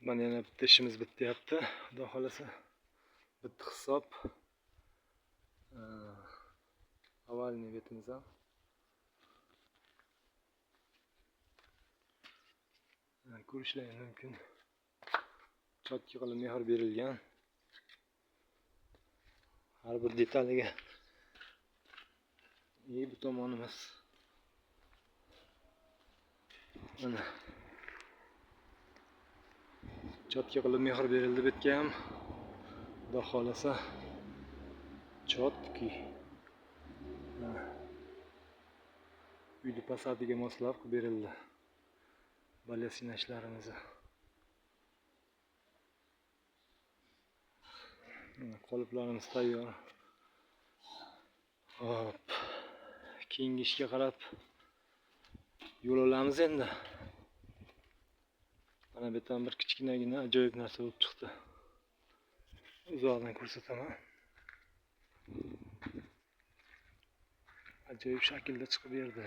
Mana yana bitta ishimiz bityapti. Xudo xolasa bitta hisob. Овальный betimiz ham. Ko'rishlaring mumkin. Chotki qilib mehr berilgan. Har bir detaliga. И bu tomonimiz. Mana. Chotki qilib mehr berildi bu yerga ham. Xudo xolasa chotki. Uyni fasadiga moslab qilib berildi. Balesina ishlarimizni. Mana qoliplarimiz tayyor. Hop. Keyingi ishga qarab yo'l olamiz endi. Mana bu yerdan bir kichkinagina ajoyib narsa bo'lib chiqdi. Uzoqdan ko'rsataman. Ajoyib shaklda chiqib berdi.